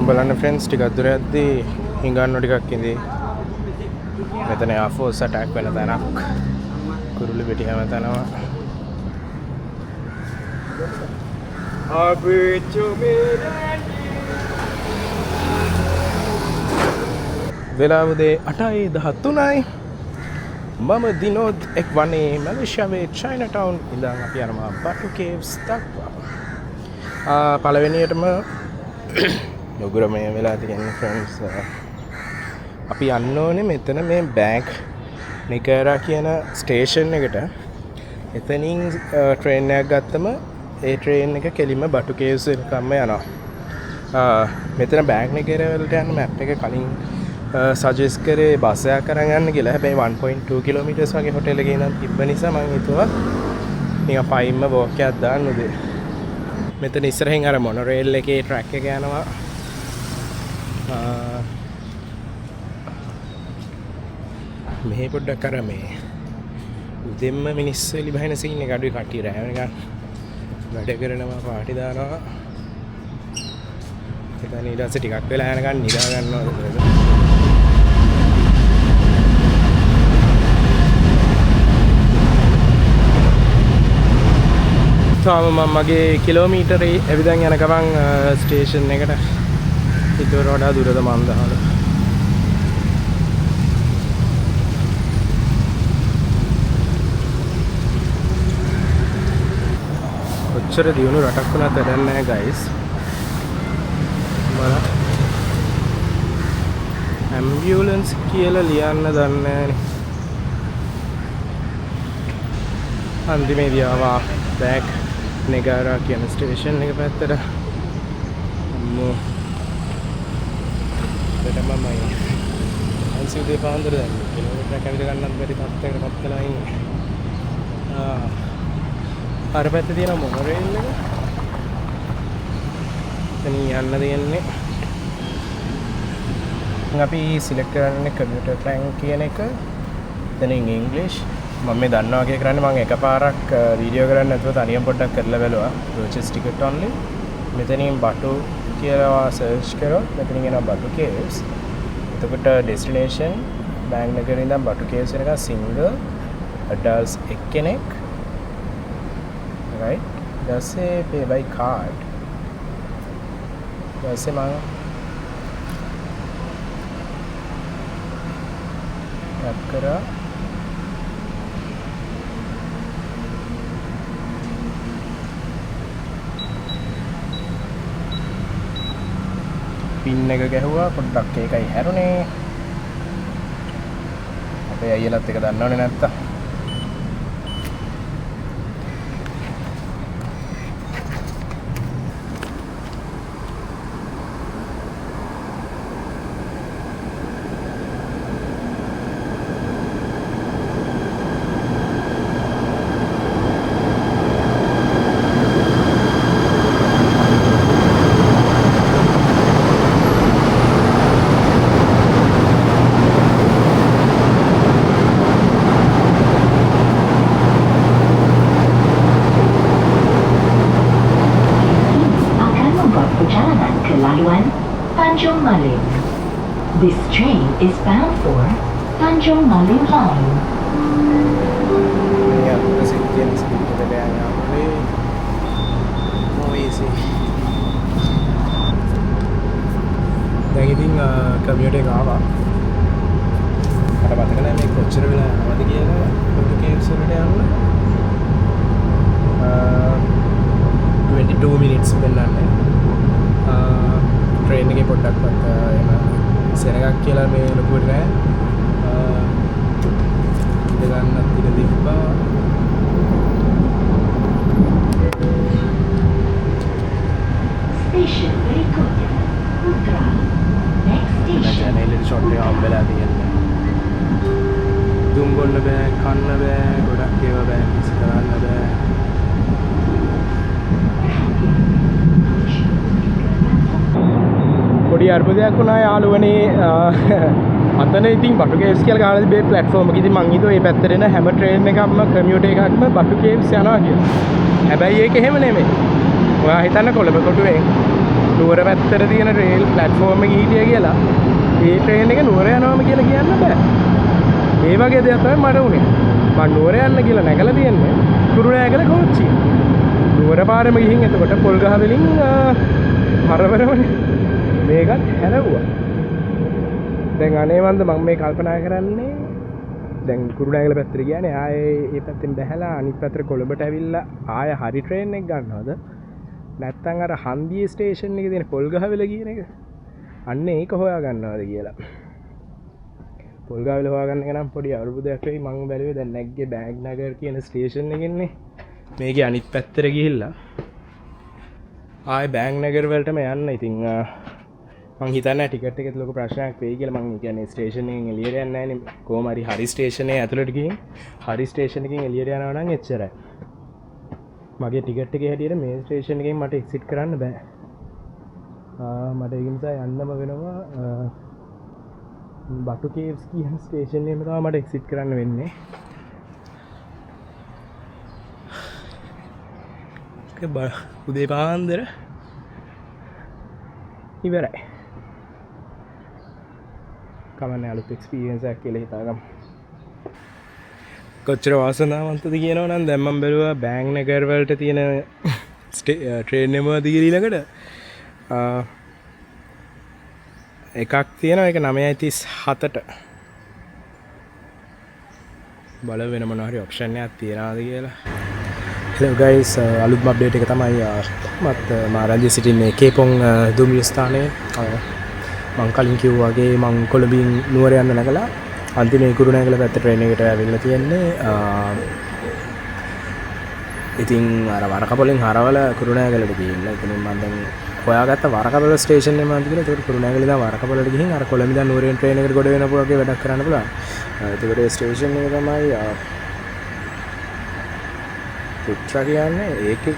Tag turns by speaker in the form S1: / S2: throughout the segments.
S1: බලන්න ෆ්‍රෙන්ඩ්ස්, ටිකක් දුර යද්දී හිඟන්නෝ ටිකක් ඉඳී. මෙතන එයාර් ෆෝස් ඇටැක් වෙන තැනක්. කුරුළු පිටි හැම තැනම. වෙලාව උදේ 8:13යි. මම දිනෝත් එක් වනේ මැලේසියාවේ චයිනා ටවුන් ඉඳන් අපි යනවා බටු කේව්ස් දක්වා. පළවෙනියටම උගුර මේ වෙලා තියෙන්නේ ෆ්‍රෙන්ඩ්ස්. අපි යන්න ඕනේ මෙතන මේ බැංක් නිකරා කියන ස්ටේෂන් එකට. එතනින් ට්‍රේන් එකක් ගත්තම ඒ ට්‍රේන් එක කෙලින්ම බටු කේව්ස් වෙනකම්ම යනවා. මෙතන බැංක් නිකරා වලට යන්න මැප් එක කලින් සජෙස් කරේ බස් එකක් අරන් යන්න කියලා. හැබැයි 1.2 කිලෝමීටර්ස් වගේ හොටෙල් එකේ ඉඳන් තිබ්බ නිසා මං හිතුවා නිකන් පයින්ම වෝක් එකක් දාන්න උදේ. මෙතන ඉස්සරහින් අර මොනොරේල් එකේ ට්‍රැක් එක යනවා. මෙහෙ පොඩ්ඩක් අර මේ උදෙන්ම මිනිස්සු එලි බහින සීන් එක අඩුයි. කට්ටිය රෑ වෙනකන් වැඩ කරනවා, පාටි දානවා. එතන ඊට පස්සේ ටිකක් වෙලා යනකන් නිදා ගන්නවා කොහෙද. තාම මම මගේ කිලෝමීටරේ ඇවිදන් යන ගමන් ස්ටේෂන් එකට හිතුවට වඩා දුරද මන් දහන. කොච්චර දියුණු රටක් වුණත් වැඩක් නෑ ගයිස්. බලන්න. ඇම්බියුලන්ස් කියලා ලියන්න දන්නේ නෑනේ. අන්තිමේදී ආවා බෑග් නෙගාරා කියන ස්ටේෂන් එක පැත්තට. අම්මෝ. එතන මමයි. අන්සි උදේ පාන්දර දැන් කිලෝමීටරයක් ඇවිද ගන්නත් බැරි තත්ත්වයකට පත් වෙලා ඉන්නේ. අර පැත්තේ තියෙන මොනරේල් එක. එතනින් යන්න තියෙන්නේ. අපි සිලෙක්ට් කරන්නේ කම්පියුටර් ප්ලෑන් කියන එක. එතනින් ඉංග්‍රීසි. මම මේ දන්නවා වගේ කරන්නේ මම එකපාරක් වීඩියෝ කරන්නේ නැතුව තනියම පොඩ්ඩක් කරලා බැලුවා. Purchase ticket only. මෙතනින් බටු කියලා සර්ච් කරොත් මෙතනින් එනවා බටු කේව්ස්. එතකොට ඩෙස්ටිනේෂන් බැංක් නගරේ ඉඳන් බටු කේව්ස් වෙනකන් සිංගල් ඇඩල්ට්ස් එක්කෙනෙක්. Right. ඊට පස්සේ pay by card. ඊට පස්සේ මං ටැප් කරා. පින් එක ගැහුවා පොඩ්ඩක් ඒකයි හැරුණේ. අපේ අයියලත් එක දන්නවනේ නැත්තම්.
S2: Tanjung Malim. This train is bound for Tanjung Malim Line.
S1: Yeah, ප්‍රසිද්ධියෙන් ස්පීඩ් එකට යන්නේ. මොයිසි. දැන් ඉතින් කමියුට් එක ආවා. මට මතක නෑ මේ කොච්චර වෙලා යනවද කියලා බටු කේව්ස් වලට යන්න. 22 minutes පෙන්නන්නේ. ට්‍රේන් එකේ පොඩ්ඩක්වත් එහෙම සෙනගක් කියලා මේ ලොකුවට නෑ. ඉඳ ගන්නත් ඉඩ තිබ්බා.
S2: Station berikutnya, Putra. Next station.
S1: මචං එළියට ෂොට් එක හම්බෙලා තියෙන්නේ. දුම් බොන්න බෑ, කන්න බෑ, ගොඩක් ඒවා බෑ, කිසි කරන්න බෑ. පොඩි අර්බුදයක් වුණා යාළුවනේ. අතන ඉතින් බටු කේව්ස් කියලා ගහලා තිබේ ප්ලැට්ෆෝම් එක. ඉතින් මං හිතුවා මේ පැත්තට එන හැම ට්‍රේන් එකක්ම කමියුටර් එකක්ම බටු කේව්ස් යනවා කියලා. හැබැයි ඒක එහෙම නෙමෙයි. ඔයා හිතන්න කොළඹ කොටුවෙන් නුවර පැත්තට තියෙන රේල් ප්ලැට්ෆෝම් එකේ හිටියා කියලා ඒ ට්‍රේන් එක නුවර යනවම කියලා කියන්න බෑ. ඒ වගේ දෙයක් තමයි මට වුනේ. මං නුවර යන්න කියලා නැගලා තියෙන්නේ කුරුණෑගල කෝච්චිය. නුවර පාරෙම ගිහින් එතකොට පොල්ගහ වලින් හරවරමනේ මේකත් හැරවුවා. දැන් අනේ මන්ද මං මේ කල්පනා කරන්නේ දැන් කුරුණෑගල පැත්තට ගියානේ, ආයේ ඒ පැත්තෙන් බැහැලා අනිත් පැත්තට කොළඹට ඇවිල්ලා ආය හරි ට්‍රේන් එක ගන්නවද නැත්තම් අර හන්දියේ ස්ටේෂන් එකේ තියෙන පොල්ගහවෙල කියන එක අන්න ඒක හොයා ගන්නවද කියලා. පොල්ගහවෙල හොයාගන්න එක නම් පොඩි අරුබුදයක් වෙයි. මං බැලුවේ දැන් නැග්ගේ බෑග් නගර් කියන ස්ටේෂන් එකෙන්නේ මේකේ අනිත් පැත්තට ගිහිල්ලා ආයේ බෑග් නගර් වලටම යන්න. ඉතින් මං හිතන්නේ ටිකට් එකෙත් ලොකු ප්‍රශ්නයක් වෙයි කියලා. මං ඒ කියන්නේ ස්ටේෂන් එකෙන් එළියට යන්නේ නෑනේ. කොහොම හරි හරි ස්ටේෂන් එකේ ඇතුළට ගිහින් හරි ස්ටේෂන් එකෙන් එළියට යනවා නම් එච්චරයි. මගේ ටිකට් එකේ හැටියට මේ ස්ටේෂන් එකෙන් මට එක්සිට් කරන්න බෑ. මට ඒක නිසා යන්නම වෙනවා බටු කේව්ස් කියන ස්ටේෂන් එකේම තමයි මට එක්සිට් කරන්න වෙන්නේ. ඒක උදේ පාන්දර ඉවරයි. කමන්නේ අලුත් එක්ස්පීරියන්ස් එකක් කියලා හිතාගමු. කොච්චර වාසනාවන්තද කියනවා නම් දැන් මම බැලුවා බෑංක් නගර් වලට තියෙන ට්‍රේන් එක මොකද කියලා ඊළඟට. එකක් තියෙනවා ඒක 9:37ට. බල වෙන මොන හරි ඔප්ෂන් එකක් තියනවාද කියලා. Hello guys, අලුත්ම අප්ඩේට් එක තමයි මත් මා රැඳී සිටින්නේ කේපොන් දුම්රිය ස්ථානයේ. මං කලින් කිව්වා වගේ මං කොළඹින් නුවර යන්න නැගලා අන්තිමේ කුරුණෑගල පැත්තට ට්‍රේන් එකට ඇවිල්ලා තියෙන්නේ. ඉතින් අර වරකපොලෙන් හරවල කුරුණෑගලට ගිහිල්ලා ඉතින් මං දැන් හොයාගත්ත වරකපොළ ස්ටේෂන් එක මං කියලා. ඒකට කුරුණෑගල ඉඳන් වරකපොළට ගිහින් අර කොළඹ ඉඳන් නුවර යන ට්‍රේන් එකට ගොඩ වෙන වගේ වැඩක් කරන්න පුළුවන්. එතකොට ඒ ස්ටේෂන් එක තමයි පුත්‍රා කියන්නේ. ඒකේ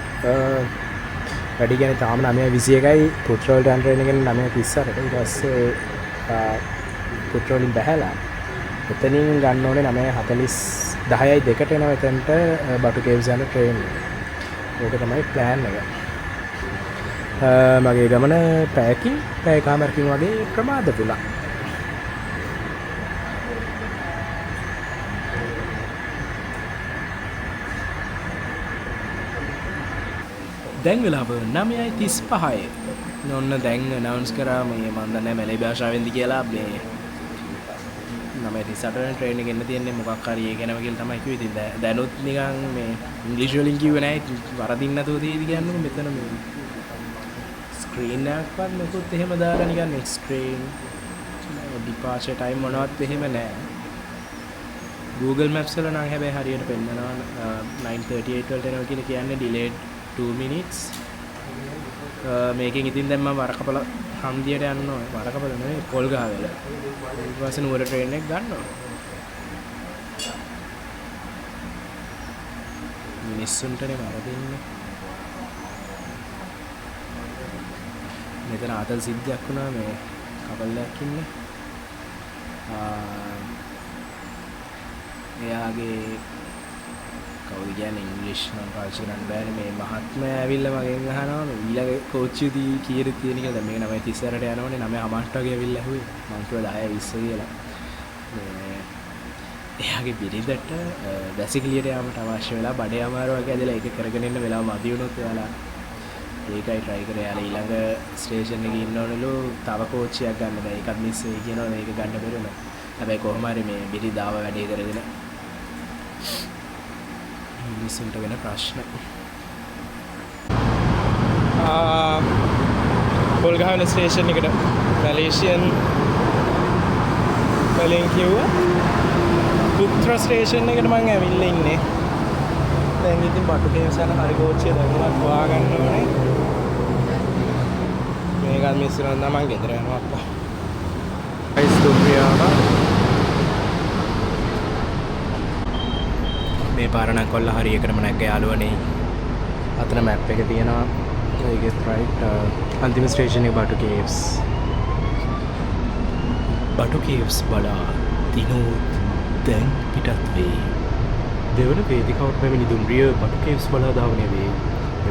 S1: වැඩි කියන්නේ තාම 9:21යි පුත්‍ර වලට යන ට්‍රේන් එකෙන් 9:38ට. ඊට පස්සේ පුත්‍ර වලින් බැහැලා එතනින් ගන්න ඕනේ 9:40 10යි 2ට එනවා එතනට බටු කේව්ස් යන ට්‍රේන් එක. ඕක තමයි ප්ලෑන් එක. මගේ ගමන පැයකින් පැයකමාරකින් වගේ ප්‍රමාද වුණා. දැන් වෙලාව 9:35යි. ඔන්න දැන් ඇනවුන්ස් කරා මේ මන් දන්නේ නැහැ මැලේ භාෂාවෙන්ද කියලා මේ 9:38 වෙනි ට්‍රේන් එක එන්න තියෙන්නේ මොකක් හරි ඒ ගැනම කියලා තමයි කිව්වේ. ඉතින් දැනුත් නිකන් මේ ඉංග්‍රීසි වලින් කිව්වේ නෑ. ඉතින් වරදින්න නැතුව තියෙදි කියන්නකො මෙතන මේ ස්ක්‍රීන් එකක්වත් මොකුත් එහෙම දාලා නිකන් නෙක්ස්ට් ට්‍රේන් ඩිපාචර් ටයිම් මොනවත් එහෙම නෑ. Google Maps වල නම් හැබැයි හරියට පෙන්නනවා 9:38 වලට එනවා කියලා කියන්නේ ඩිලේඩ් 2 minutes. මේකෙන් ඉතින් දැන් මම වරකපොළ හන්දියට යන්න ඕනේ. වරකපොළ නෙවෙයි පොල්ගහවෙල. ඊට පස්සේ නුවර ට්‍රේන් එක ගන්න ඕනේ. මිනිස්සුන්ටනේ වරදින්නේ. මෙතන ආතල් සිද්ධියක් වුණා මේ කපල් එකක් ඉන්නේ. එයාගේ කවුද කියන්නේ ඉංග්‍රීසි නම් පාවිච්චි කරන්න බෑනේ. මේ මහත්මයා ඇවිල්ලා මගෙන් අහනවා මේ ඊළඟ කෝච්චිය කීයද තියෙන කියලා. දැන් මේක 9:38ට යනවනේ 9:08 වගේ ඇවිල්ලා ඇහුවේ. මං කිව්වා 10:20 කියලා. මේ එයාගේ බිරිඳට වැසිකිළියට යාමට අවශ්‍ය වෙලා බඩේ අමාරු වගේ ඇදලා ඒක කරගෙන ඉන්න වෙලාව මදි වුණොත් එයාලා ඒකයි try කරේ. එයාලා ඊළඟ ස්ටේෂන් එකේ ඉන්න ඕනලු තව කෝච්චියක් ගන්න බෑ. ඒකත් මිස් වෙයි කියනවා. මේක ගන්න බැරි වුණා. හැබැයි කොහොම හරි මේ බිරිඳ ආව වැඩේ කරගෙන මිනිස්සුන්ට වෙන ප්‍රශ්න. පොල්ගහවෙල ස්ටේෂන් එකට මැලේසියන් වලින් කිව්වා පුත්‍ර ස්ටේෂන් එකට මං ඇවිල්ලා ඉන්නේ. දැන් ඉතින් බටු කේව්ස් යන හරි කෝච්චිය දැන් උනත් හොයාගන්න ඕනේ. මේකත් මිස් වෙනවා නම් මං ගෙදර යනවා අප්පා. ගයිස් දුම්රියාව මේ පාර නම් කොල්ල හරියකටම නැග්ග යාළුවනේ. අතන මැප් එක තියෙනවා. ඒකෙත් රයිට් අන්තිම ස්ටේෂන් එක බටු කේව්ස්. බටු කේව්ස් බලා දිනෝත් දැන් පිටත් වේ. දෙවන වේදිකාවට පැමිණි දුම්රිය බටු කේව්ස් බලා ධාවනය වේ.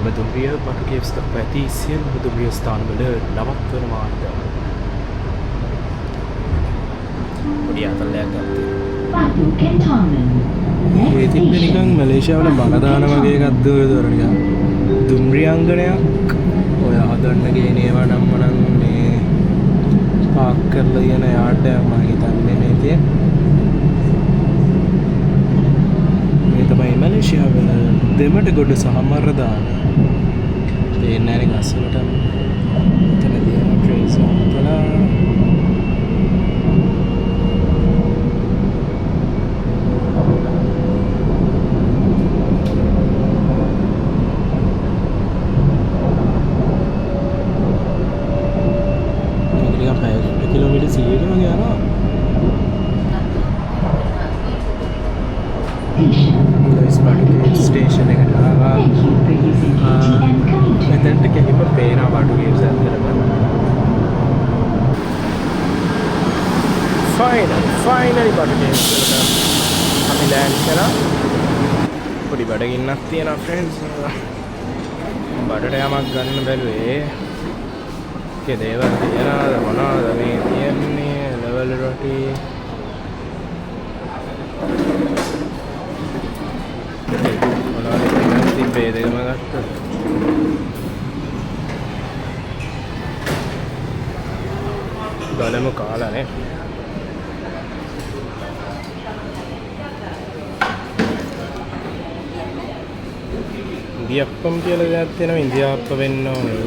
S1: මෙම දුම්රිය බටු කේව්ස් දක්වා ඇති සියලුම දුම්රිය ස්ථානවල නවත්වන මාර්ග. පොඩි අතල්ලයක් ගත්තේ.
S2: Batu Cantonment.
S1: ඒ
S2: Next
S1: තිබ්බේ නිකන්
S2: station,
S1: මලේසියාවල මගදාන වගේ එකක්ද ඔය දොර නිකන් දුම්රියාංගනයක් ඔය හදන්න ගේන ඒවා නම් මනම් මේ පාක් කරලා තියෙන යාඩ් එකක් මම හිතන්නේ මේ තියෙන. මේ තමයි මලේසියාවල දෙමටගොඩ සහ මරදාන. පේන්නේ නැහැ නේ ගස් වලට. එතන තියෙන ට්‍රේස් නවත්තලා මේක නිකන් පැයකට කිලෝමීටර් 100ක වගේ යනවා.
S2: Station.
S1: Guys බටු කේව්ස් ස්ටේෂන් එකට ආවා.
S2: Thank you for using KTM Commuter.
S1: මෙතනට කෙලින්ම පේනවා බටු කේව්ස් ඇත්තටම. ෆයිනලි බටු කේව්ස් වලට අපි ලෑන්ඩ් කරා. පොඩි බඩගින්නක් තියෙනවා ෆ්‍රෙන්ඩ්ස්. බඩට යමක් ගන්න බැලුවේ. ඒකේ දේවල් තියනවාද මොනවද මේ තියෙන්නේ? ලෙවල් රොටි. මොනවද දෙකක් තිබ්බේ දෙකම ගත්තා. බලමු කාලා නේ. ඉන්දියාප්පම් කියලා දෙයක් තියෙනවා. ඉන්දියාප්ප වෙන්න ඕනේ.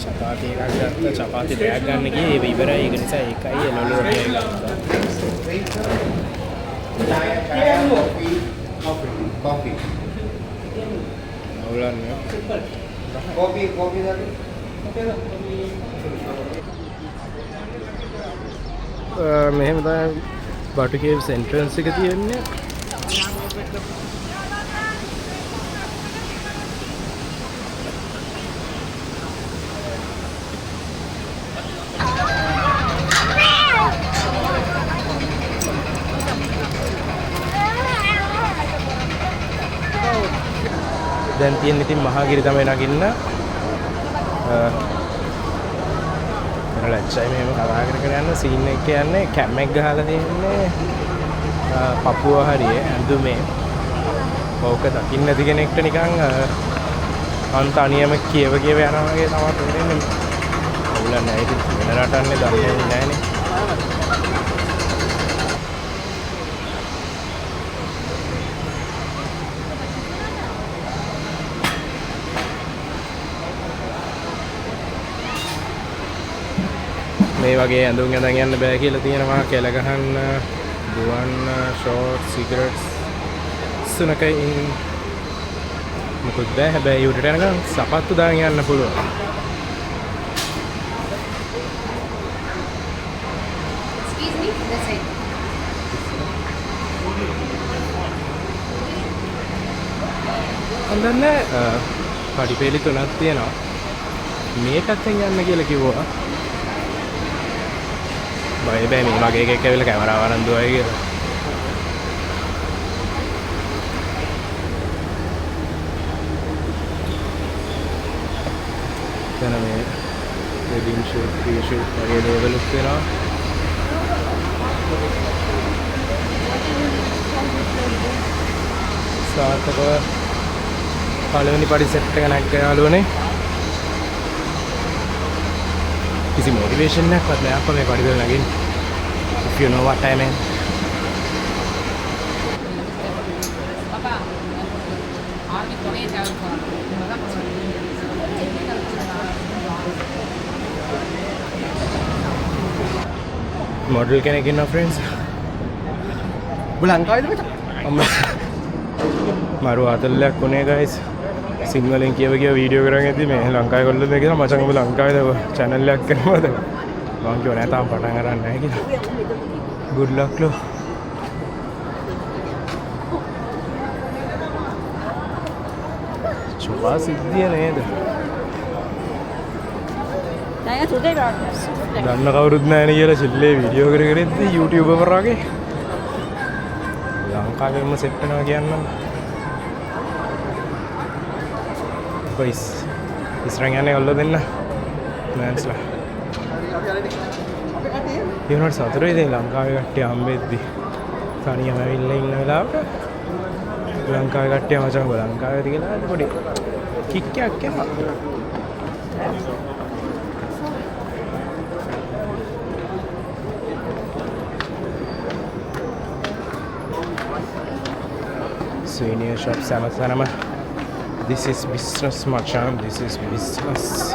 S1: චපාති එකක් ගත්තා. චපාති දෙකක් ගන්න ගියේ ඒක ඉවරයි. ඒක නිසා ඒකයි එළවලු රොටියයි ගත්තා.
S3: Coffee.
S1: අවුලන්නේ.
S3: Coffee, coffee sir.
S1: මෙහෙම තමයි බටු කේව්ස් එන්ට්‍රන්ස් එක තියෙන්නේ. දැන් තියෙන්නේ ඉතින් මහාගිරි තමයි නගින්න. මට ලැජ්ජයි මෙහෙම කතා කර කර යන්න. සීන් එක කියන්නේ කැම් එක ගහලා තියෙන්නේ පපුව හරියේ ඇඳුමේ. ඕක දකින්න නැති කෙනෙක්ට නිකන් අන් තනියම කියව කියව යනවා වගේ තමයි තේරෙන්නේ. අවුලක් නෑ ඉතින් වෙන රටන්නේ දන්නේ නෑනේ. මේ වගේ ඇඳුම් ඇඳන් යන්න බෑ කියලා තියෙනවා. කෙල ගහන්න, දුවන්න, ෂෝට්, සිගරට්ස් සුනකයින් මොකුත් බෑ. හැබැයි උඩට යනකම් සපත්තු දාන් යන්න පුළුවන්.
S4: Excuse me, this side.
S1: මන් දන්නේ පඩිපෙළි තුනක් තියෙනවා. මේ පැත්තෙන් යන්න කියලා කිව්වා. බය බෑ මේ වගේ එකෙක් ඇවිල්ලා කැමරාව අරන් දුවයි කියලා. එතන මේ වෙඩින් ෂූට්, ප්‍රී ෂූට් වගේ දේවලුත් වෙනවා. සාර්ථකව පළවෙනි පඩි සෙට් එක නැග්ග යාළුවනේ. කිසි මොටිවේෂන් එකක්වත් නෑ අප්පා මේ පඩි වල නගින්න. If you know what I mean. Model කෙනෙක් ඉන්නවා ෆ්‍රෙන්ඩ්ස්.
S3: ඔබ ලංකාවේද මචං?
S1: අම්මා මරු අතල්ලයක් වුණේ ගයිස්. සිංහලෙන් කියව කියව වීඩියෝ කරන් ඉද්දි මේ ලංකාවේ කොල්ලෝ දෙක කියලා මචං ඔබ ලංකාවේද ඔබ චැනල් එකක් කරනවද? මං කිව්වා නෑ තාම පටන් අරන් නෑ කියලා. Good luck ලෝ. චුපා සිද්ධිය නේද? දන්න කවුරුත් නෑනේ කියලා චිල්ලේ වීඩියෝ කර කර ඉද්දි YouTuber වගේ. ලංකාවෙම සෙට් වෙනවා කියන්නම්. කොයිස් ඉස්සරහින් යන්නේ ඔල්ලෝ දෙන්න මෑන්ස්ලා. ඒ වුණාට සතුටුයි ඉතින් ලංකාවේ කට්ටිය හම්බෙද්දි. තනියම ඇවිල්ලා ඉන්න වෙලාවට ලංකාවේ කට්ටිය මචං ඔබ ලංකාවේද කියලා පොඩි කික් එකක් එනවා. Souvenir shops හැමතැනම. This is business මචං, this is business.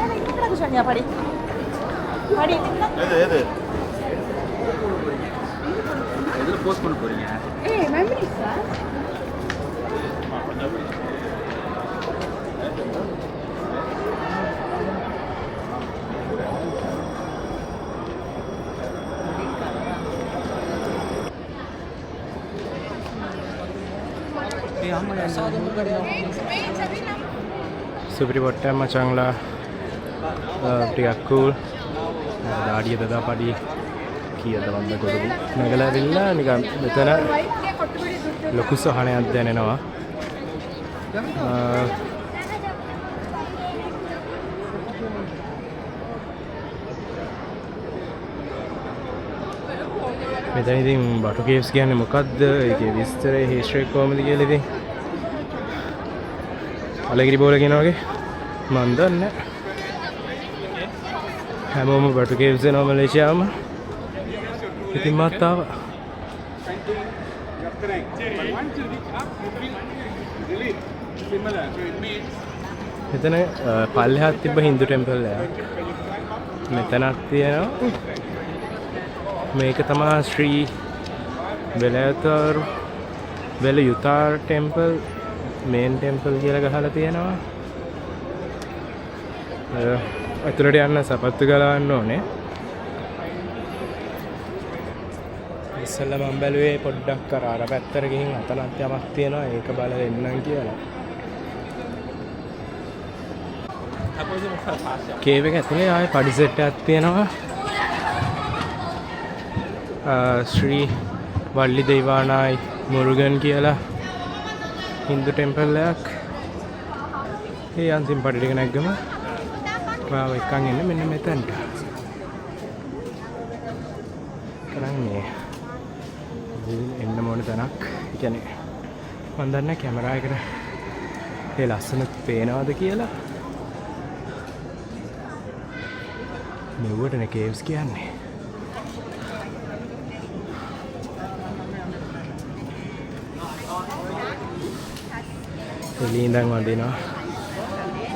S4: ஏய் மெமரிஸா?
S1: සුපිරි පොට්ටයක් මචංලා. ටිකක් කූල්. දාඩිය දදා පඩි කීයද වන්ද ගොඩ නගලා ඇවිල්ලා නිකන් මෙතන ලොකු සහනයක් දැනෙනවා. මෙතන ඉතින් බටු කේව්ස් කියන්නේ මොකද්ද? ඒකේ විස්තරය හිස්ටරි කොහොමද කියලා ඉතින් අලගිරි බෝල කියන වගේ මන් දන්නේ නැහැ. හැමෝම බටු කේව්ස් එනවා මලේසියාවම. ඉතින් මාත් ආවා. මෙතන පල්ලෙහාත් තිබ්බ හින්දු ටෙම්පල් එකක්. මෙතනක් තියෙනවා. මේක තමා ශ්‍රී වෙලයතර වෙලයුතාර් ටෙම්පල් මේන් ටෙම්පල් කියලා ගහලා තියෙනවා. ඇතුළට යන්න සපත්තු ගලවන්න ඕනේ. ඉස්සෙල්ලා මම බැලුවේ පොඩ්ඩක් අර අර පැත්තට ගිහින් අතනත් යමක් තියෙනවා ඒක බලලා එන්නම් කියලා. කේව් එක ඇතුලේ ආයේ පඩි සෙට් එකක් තියෙනවා. ශ්‍රී වල්ලි දේවානායි මුරුගන් කියලා හින්දු ටෙම්පල් එකක්. ඒ අන්තිම පඩි ටික නැග්ගම ඔයාව එක්කන් එන්න මෙන්න මෙතනට. කරන් මේ එන්න ඕන තැනක්. ඒ කියන්නේ මන් දන්නේ නැහැ කැමරා එකට ඒ ලස්සන පේනවද කියලා. මෙව්වටනේ කේව්ස් කියන්නේ. එළිය ඉඳන් වදිනවා.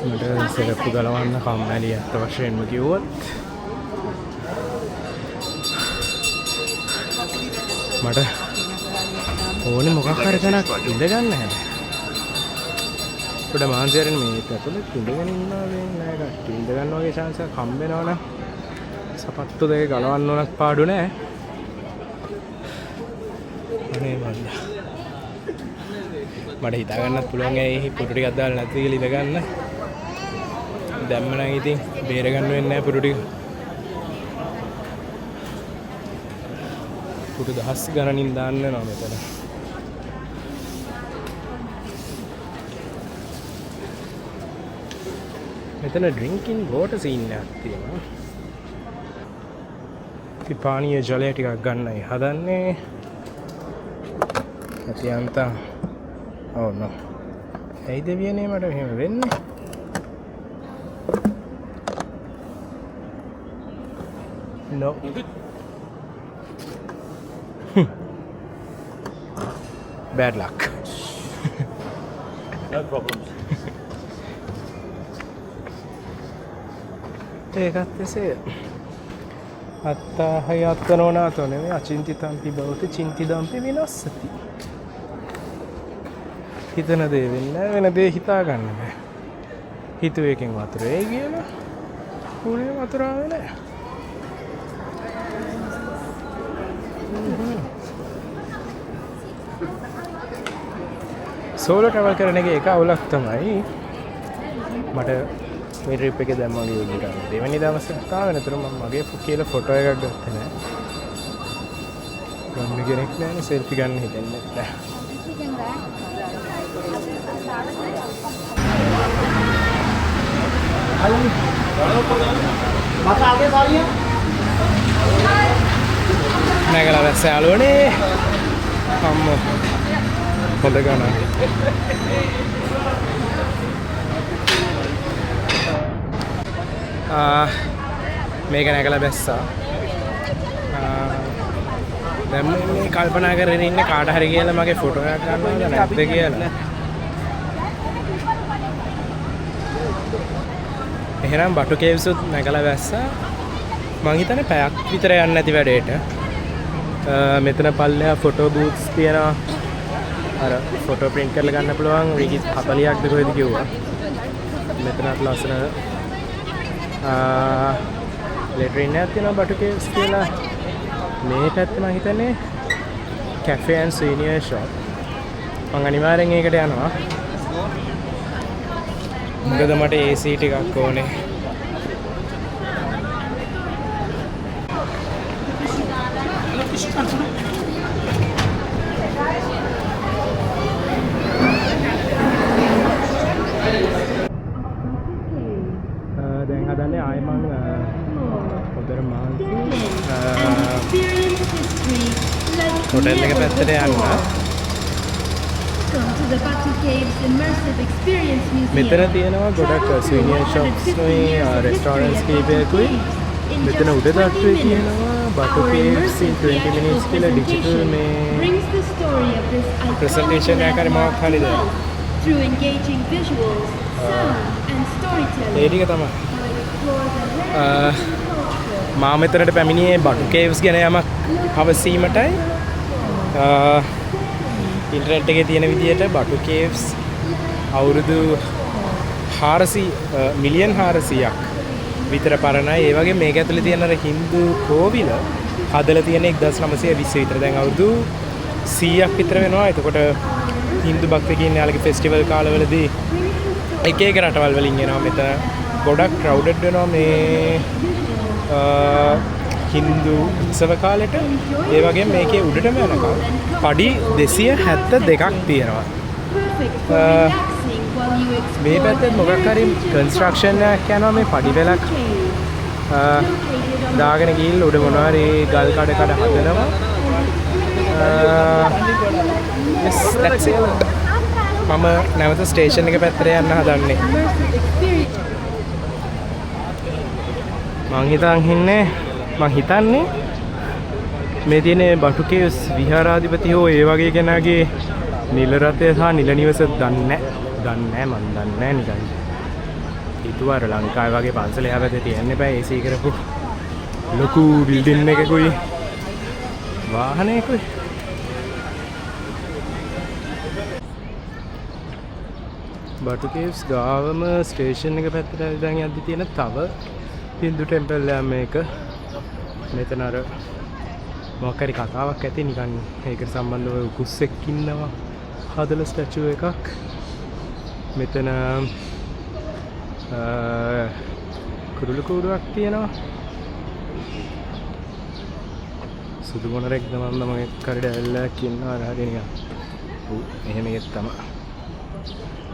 S1: මට සෙරප්පු ගලවන්න කම්මැලි ඇත්ත වශයෙන්ම කිව්වොත්. මට ඕනේ මොකක් හරි තැනක් ඉඳ ගන්න හැබැයි. පොඩ මහන්සි අරගෙන මේ ඇතුළේ ඉඳගෙන ඉන්නවා වෙන්නේ නෑ කට්ටිය. ඉඳ ගන්න වගේ චාන්ස් එකක් හම්බ වෙනවනම් සපත්තු දෙක ගලවන්න ඕනත් පාඩු නෑ. අනේ මන්දා. මට හිතා ගන්නත් පුළුවන් ඇයි පුටු ටිකක් දාලා නැති කියලා ඉඳ ගන්න. දැම්ම නම් ඉතින් බේර ගන්න වෙන්නේ නෑ පුටු ටික. පුටු දහස් ගණනින් දාන්න වෙනවා මෙතන. මෙතන ඩ්‍රින්කින් වෝටර් සීන් එකක් තියෙනවා. ඉතින් පානීය ජලය ටිකක් ගන්නයි හදන්නේ. ඇති අන්තා. Oh no. ඇයි දෙවියනේ මට මෙහෙම වෙන්නේ? No. Bad luck.
S5: No problems.
S1: ඒකත් එසේ. අත්තාහය අත්තනෝනාතෝ නෙමෙයි අචින්තිතම්පි භවති චින්තිදම්පි විනස්සති. හිතන දේ වෙන්නේ නැහැ, වෙන දේ හිතා ගන්න බෑ. හිතුව එකෙන් වතුර එයි කියලා උනේ වතුර ආවේ නෑ. සෝලෝ ට්‍රැවල් කරන එක එක අවුලක් තමයි. මට මේ ට්‍රිප් එකේ දැන් මගේ උඩට දෙවෙනි දවසේ ආව වෙනතර මම මගේ කියලා ෆොටෝ එකක් ගත්තේ නෑ. ගන්න කෙනෙක් නෑනේ, සෙල්ෆි ගන්න හිතෙන්නේ නෑ. නැගලා බැස්ස යාළුවනේ. අම්මෝ, හොඳ ගණන්. මේක නැගලා බැස්සා. දැන් මේ කල්පනා කරගෙන ඉන්නේ කාට හරි කියලා මගේ ෆොටෝ එකක් ගන්නවද නැද්ද කියලා. එහෙනම් බටු කේව්ස් උත් නැගලා බැස්සා. මං හිතන්නේ පැයක් විතර යන්න නැති වැඩේට. මෙතන පල්ලෙහා ෆොටෝ බූත්ස් තියෙනවා. අර ෆොටෝ ප්‍රින්ට් කරලා ගන්න පුළුවන්. රිගිස් 40ක්ද කොහෙද කිව්වා. මෙතනත් ලස්සන ලෙටරින් එකක් තියෙනවා බටු කේව්ස් කියලා. මේ පැත්තේ මං හිතන්නේ කැෆේ ඇන්ඩ් සීනියර් ෂොප්. මං අනිවාර්යෙන් ඒකට යනවා. මොකද මට AC ටිකක් ඕනේ. දැන් හදන්නේ ආයෙ මං හොඳට මහන්සි හොටෙල් එක පැත්තට යන්න. මෙතන තියෙනවා ගොඩක් සීනියර් ෂොප්ස් නුයි රෙස්ටෝරන්ට්ස් කීපයකුයි. මෙතන උඩ තට්ටුවේ තියෙනවා බටු කේව්ස් ඉන් 20 minutes කියලා ඩිජිටල් මේ ප්‍රසන්ටේෂන් එකක් හරි මොකක් හරි දෙනවා. ඒ ටික තමයි. මා මෙතනට පැමිණියේ බටු කේව්ස් ගැන යමක් අවසීමටයි. ඉන්ටර්නෙට් එකේ තියෙන විදියට බටු කේව්ස් අවුරුදු 400 මිලියන් 400ක් විතර පරණයි. ඒ වගේ මේක ඇතුලේ තියෙන අර හින්දු කෝවිල හදලා තියෙන 1920 විතර. දැන් අවුරුදු 100ක් විතර වෙනවා. එතකොට හින්දු භක්තිකයින් යාළගේ ෆෙස්ටිවල් කාලවලදී එක එක රටවල් වලින් එනවා. මෙතන ගොඩක් ක්‍රවුඩඩ් වෙනවා මේ හින්දු උත්සව කාලෙට. ඒ වගේම මේකේ උඩටම යනකම් පඩි 272ක් තියෙනවා. මේ පැත්තේ මොකක් හරි කන්ස්ට්‍රක්ෂන් එකක් යනවා. මේ පඩි වෙලක් දාගෙන ගිහිල්ලා උඩ මොනවා හරි ගල් කඩ කඩ හදනවා. Yes, that's it. මම නැවත ස්ටේෂන් එක පැත්තට යන්න හදන්නේ. මං හිතන්නේ මේ තියෙන බටු කේව්ස් විහාරාධිපති හෝ ඒ වගේ කෙනාගේ නිල රථය සහ නිල නිවස දන්නේ නැහැ මං දන්නේ නැහැ නිකන්. හිතුවා අර ලංකාවේ වගේ පන්සල එහා පැත්තේ තියන්න එපා AC කරපු ලොකු බිල්ඩින් එකකුයි වාහනයකුයි. බටු කේව්ස් ගාවම ස්ටේෂන් එක පැත්තට දැන් යද්දි තියෙන තව හින්දු ටෙම්පල් එකක් මේක. මෙතන අර මොකක් හරි කතාවක් ඇති නිකන් ඒකට සම්බන්ධව කුස්සෙක් ඉන්නවා හදලා ස්ටැචු එකක්. මෙතන කුරුළු කූඩුවක් තියෙනවා. සුදු මොනරෙක් දමන්න මගේ කරඩ ඇවිල්ලා ඉන්නවා. අර හරි නිකන් ඔව් එහෙම එකක් තමයි.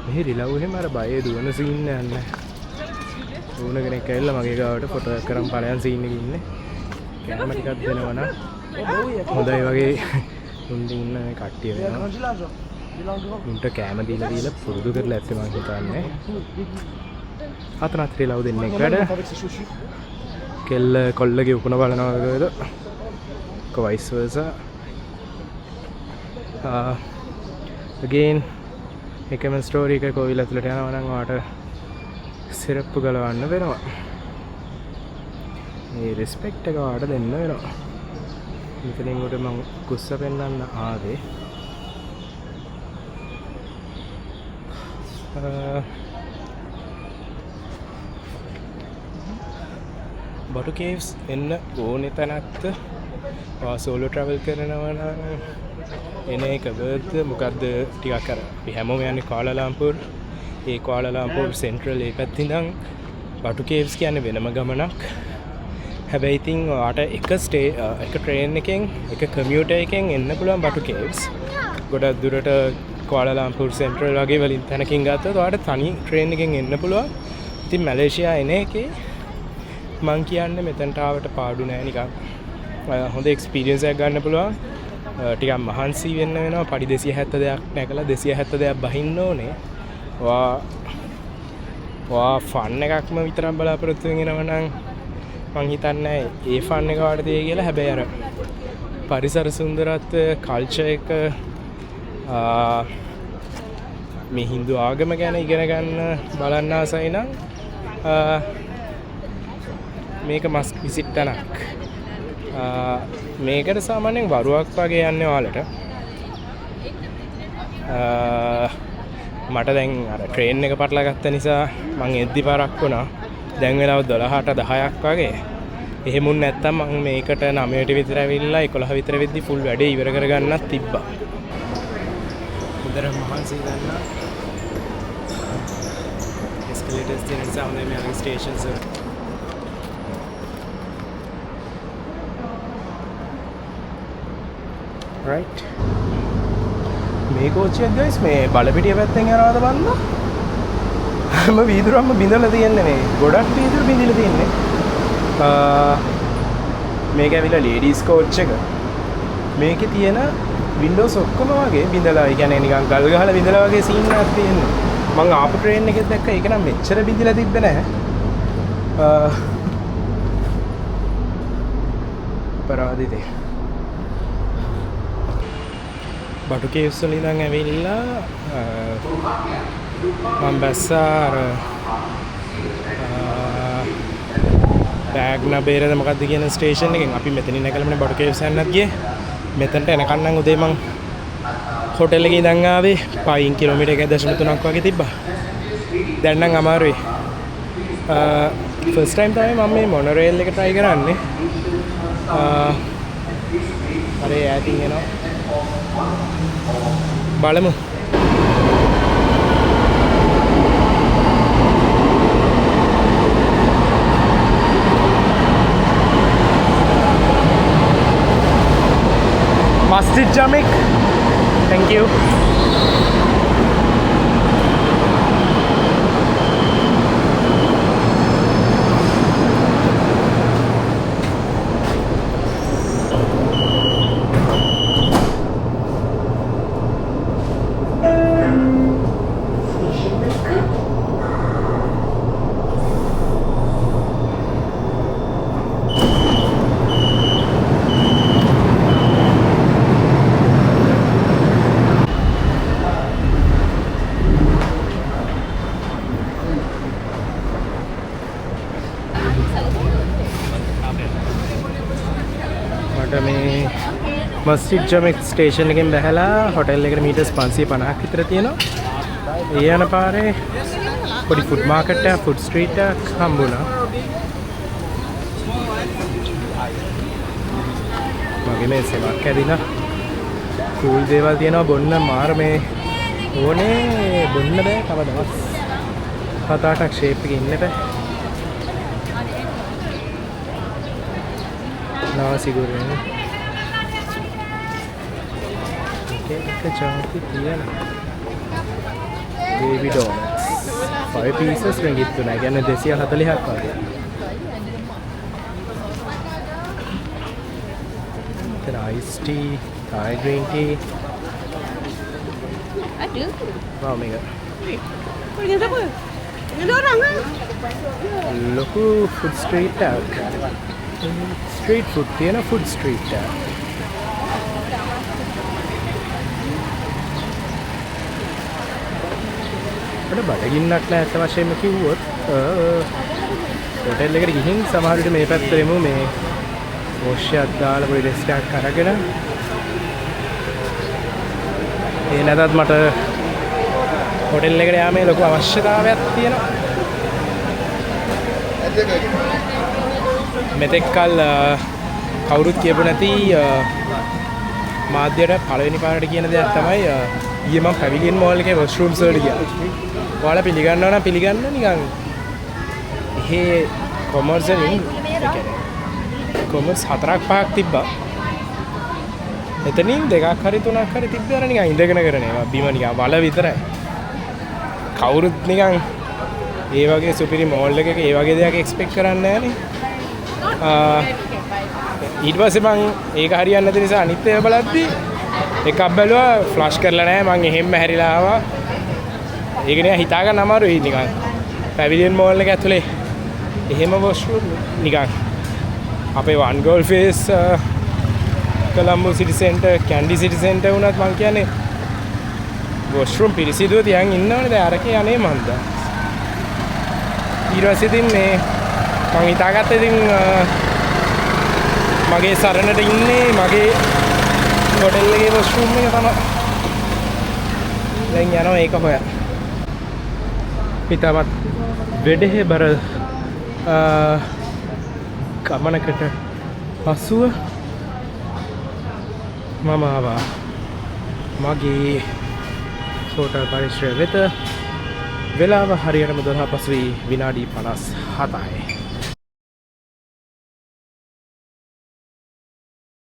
S1: මෙහි රිලව් එහෙම අර බයේ දුවන සීන් එකක් නෑ. ඕන කෙනෙක් ඇවිල්ලා මගේ ගාවට ෆොටෝ එකක් කරන් ඵලයන් සීන් එකේ ඉන්නේ. කැම ටිකක් දෙනවා නම් හොඳයි වගේ උන්ට ඉන්න මේ කට්ටිය වෙනවා. උන්ට කෑම දීලා දීලා පුරුදු කරලා ඇත්තේ මං හිතන්නේ. අතනත් රිලව් දෙන්නෙක් වැඩ. කෙල්ල කොල්ලගේ උකුණ බලනවා වගේද? කො vice versa. Again එකම ස්ටෝරි එක කෝවිල ඇතුළට යනවා නම් ඔයාට සිරප්පු ගලවන්න වෙනවා. මේ රෙස්පෙක්ට් එක ඔයාට දෙන්න වෙනවා. මෙතනින් උඩ මං කුස්ස පෙන්වන්න ආවේ. බටු කේව්ස් එන්න ඕනේ තැනක්ද? ඔයා සෝලෝ ට්‍රැවල් කරනවා නම් එන එක වර්ත්. මොකද්ද ටිකක් අර අපි හැමෝම යන්නේ කුආලාලම්පූර්. ඒ කුආලාලම්පූර් සෙන්ට්‍රල් ඒ පැත්තේ ඉඳන් බටු කේව්ස් කියන්නේ වෙනම ගමනක්. හැබැයි ඉතින් ඔයාට එක ස්ටේ එක ට්‍රේන් එකෙන් එක කමියුටර් එකෙන් එන්න පුළුවන් බටු කේව්ස්. ගොඩක් දුරට කුආලාලම්පූර් සෙන්ට්‍රල් වගේ වලින් තැනකින් ගත්තොත් ඔයාට තනි ට්‍රේන් එකෙන් එන්න පුළුවන්. ඉතින් මැලේසියා එන එකේ මං කියන්නේ මෙතනට ආවට පාඩු නෑ, නිකන් හොඳ එක්ස්පීරියන්ස් එකක් ගන්න පුළුවන්. ටිකක් මහන්සි වෙන්න වෙනවා. පඩි 270 නැගලා 270 බහින්න ඕනේ. ඔයා ෆන් එකක්ම විතරක් බලාපොරොත්තු වෙන එනවා නම් මං හිතන්නේ ඒ ෆන් එක වාට තියෙයි කියලා. හැබැයි අර පරිසර සුන්දරත්වය, කල්චර් එක, මේ හින්දු ආගම ගැන ඉගෙන ගන්න බලන්න ආසයි නම් මේක මස්ට් විසිට් තැනක්. මේකට සාමාන්‍යයෙන් වරුවක් වගේ යන්නේ ඔයාලට. මට දැන් අර ට්‍රේන් එක පටලා ගත්ත නිසා මං එද්දි පරක් වුණා. දැන් වෙලාව 12ට 10ක් වගේ. එහෙමුන් නැත්තම් මං මේකට 9ට විතර ඇවිල්ලා 11 විතර වෙද්දි ෆුල් වැඩේ ඉවර කරගන්නත් තිබ්බා. හොඳට මහන්සි ගන්න. එස්කලේටර්ස් තියෙන නිසා හොඳයි මේ වගේ ස්ටේෂන්ස් වල. රයිට්. මේ කෝච්චියක් ගයිස් මේ බලපිටිය පැත්තෙන් යනවාද බන්ද? හැම වීදුරක්ම බිඳලා තියෙන්නේ මේ. ගොඩක් වීදුරු බිඳිලා තියෙන්නේ. මේක ඇවිල්ලා ලේඩීස් කෝච් එක. මේකේ තියෙන වින්ඩෝස් ඔක්කොම වගේ බිඳලා, ඒ කියන්නේ නිකන් ගල් ගහලා බිඳලා වගේ සීන් එකක් තියෙන්නේ. මං ආපු ට්‍රේන් එකෙත් දැක්කා, ඒක නම් මෙච්චර බිඳිලා තිබ්බේ නැහැ. අපරාධිතේ. බටු කේව්ස් වල ඉඳන් ඇවිල්ලා මං බැස්සා අර බෑග් නබේරද මොකද්ද කියන ස්ටේෂන් එකෙන්. අපි මෙතනින් නැගලාමනේ බටු කේව්ස් යන්නත් ගියේ. මෙතනට එනකන් නම් උදේ මං හොටෙල් එකේ ඉඳන් ආවේ පයින් කිලෝමීටර් 1.3ක් වගේ තිබ්බා. දැන් නම් අමාරුයි. ෆස්ට් ටයිම් තමයි මම මේ මොනොරේල් එක try කරන්නේ. අර ඈතින් එනවා. බලමු. Masjid Jamek. Thank you. මට මේ මස්ජිද් ජමෙක් ස්ටේෂන් එකෙන් බැහැලා හොටෙල් එකට මීටර්ස් 550ක් විතර තියෙනවා. ඒ යන පාරේ පොඩි ෆුඩ් මාකට් එකක්, ෆුඩ් ස්ට්‍රීට් එකක් හම්බුණා. මගේ මේ සෙමක් ඇදිලා කූල් දේවල් තියෙනවා බොන්න. මාර මේ ඕනේ බොන්න බෑ තව දවස් 7-8ක් ෂේප් එකේ ඉන්න බෑ. නාසි ගොරෙන් එක එක ජාති තියෙනවා. බේබි ඩෝනට්ස් 5 pieces ringgit 3, කියන්නේ 240ක් වගේ. එතන ice tea, Thai green tea.
S4: Ada.
S1: Wow, මේක.
S4: Kau dengan siapa? Dengan orang lah.
S1: ලොකු ෆුඩ් ස්ට්‍රීට් එකක්. ස්ට්‍රීට් ෆුඩ් තියෙන ෆුඩ් ස්ට්‍රීට් එකක්. අපිට බඩගින්නක් නෑ ඇත්ත වශයෙන්ම කිව්වොත්. හොටෙල් එකට ගිහින් සමහර විට මේ පැත්තට එමු, මේ වොෂ් එකක් දාලා පොඩි රෙස්ට් එකක් අරගෙන. ඒ නැතත් මට හොටෙල් එකට යාමේ ලොකු අවශ්‍යතාවයක් තියෙනවා. මෙතෙක් කල් කවුරුත් කියපු නැති මාධ්‍යයට පළවෙනි පාරට කියන දෙයක් තමයි ඊයේ මම පැවිලියන් මෝල් එකේ වොෂ්රූම්ස් වලට ගියා. ඔයාලා පිළිගන්නවා නම් පිළිගන්න, නිකන් එහෙ කොමර්ස් වලින්, ඒ කියන්නේ කොමර්ස් 4ක් 5ක් තිබ්බා. එතනින් 2ක් හරි 3ක් හරි තිබ්බේ අර නිකන් ඉඳගෙන කරන ඒවා. බිම නිකන් වල විතරයි. කවුරුත් නිකන් ඒ වගේ සුපිරි මෝල් එකක ඒ වගේ දෙයක් එක්ස්පෙක්ට් කරන්නේ නෑනේ. ඊට පස්සේ මං ඒක හරියන්නේ නැති නිසා අනිත් ඒවා බලද්දි එකක් බැලුවා, ෆ්ලෂ් කරලා නෑ. මං එහෙම්ම හැරිලා ආවා. ඒක නිකන් හිතා ගන්න අමාරුයි, නිකන් පැවිලියන් මෝල් එක ඇතුලේ එහෙම වොෂ්රූම්. නිකන් අපේ වන් ගෝල් ෆේස්, කොළඹ සිටි සෙන්ටර්, කැන්ඩි සිටි සෙන්ටර් වුණත් මං කියන්නේ වොෂ්රූම් පිරිසිදුව තියන් ඉන්නවනේ. දැන් අරකේ අනේ මන්ද. ඊට පස්සේ ඉතින් මේ මං හිතාගත්තා ඉතින් මගේ සරණට ඉන්නේ මගේ හොටෙල් එකේ වොෂ්රූම් එක තමයි. දැන් යනවා ඒක හොයන්න. ඉතාමත් වෙඩෙහෙ බර ගමනකට පසුව මම ආවා මගේ හෝටල් පරිශ්‍රය වෙත. වෙලාව හරියටම 12 පසු වී විනාඩි 57යි.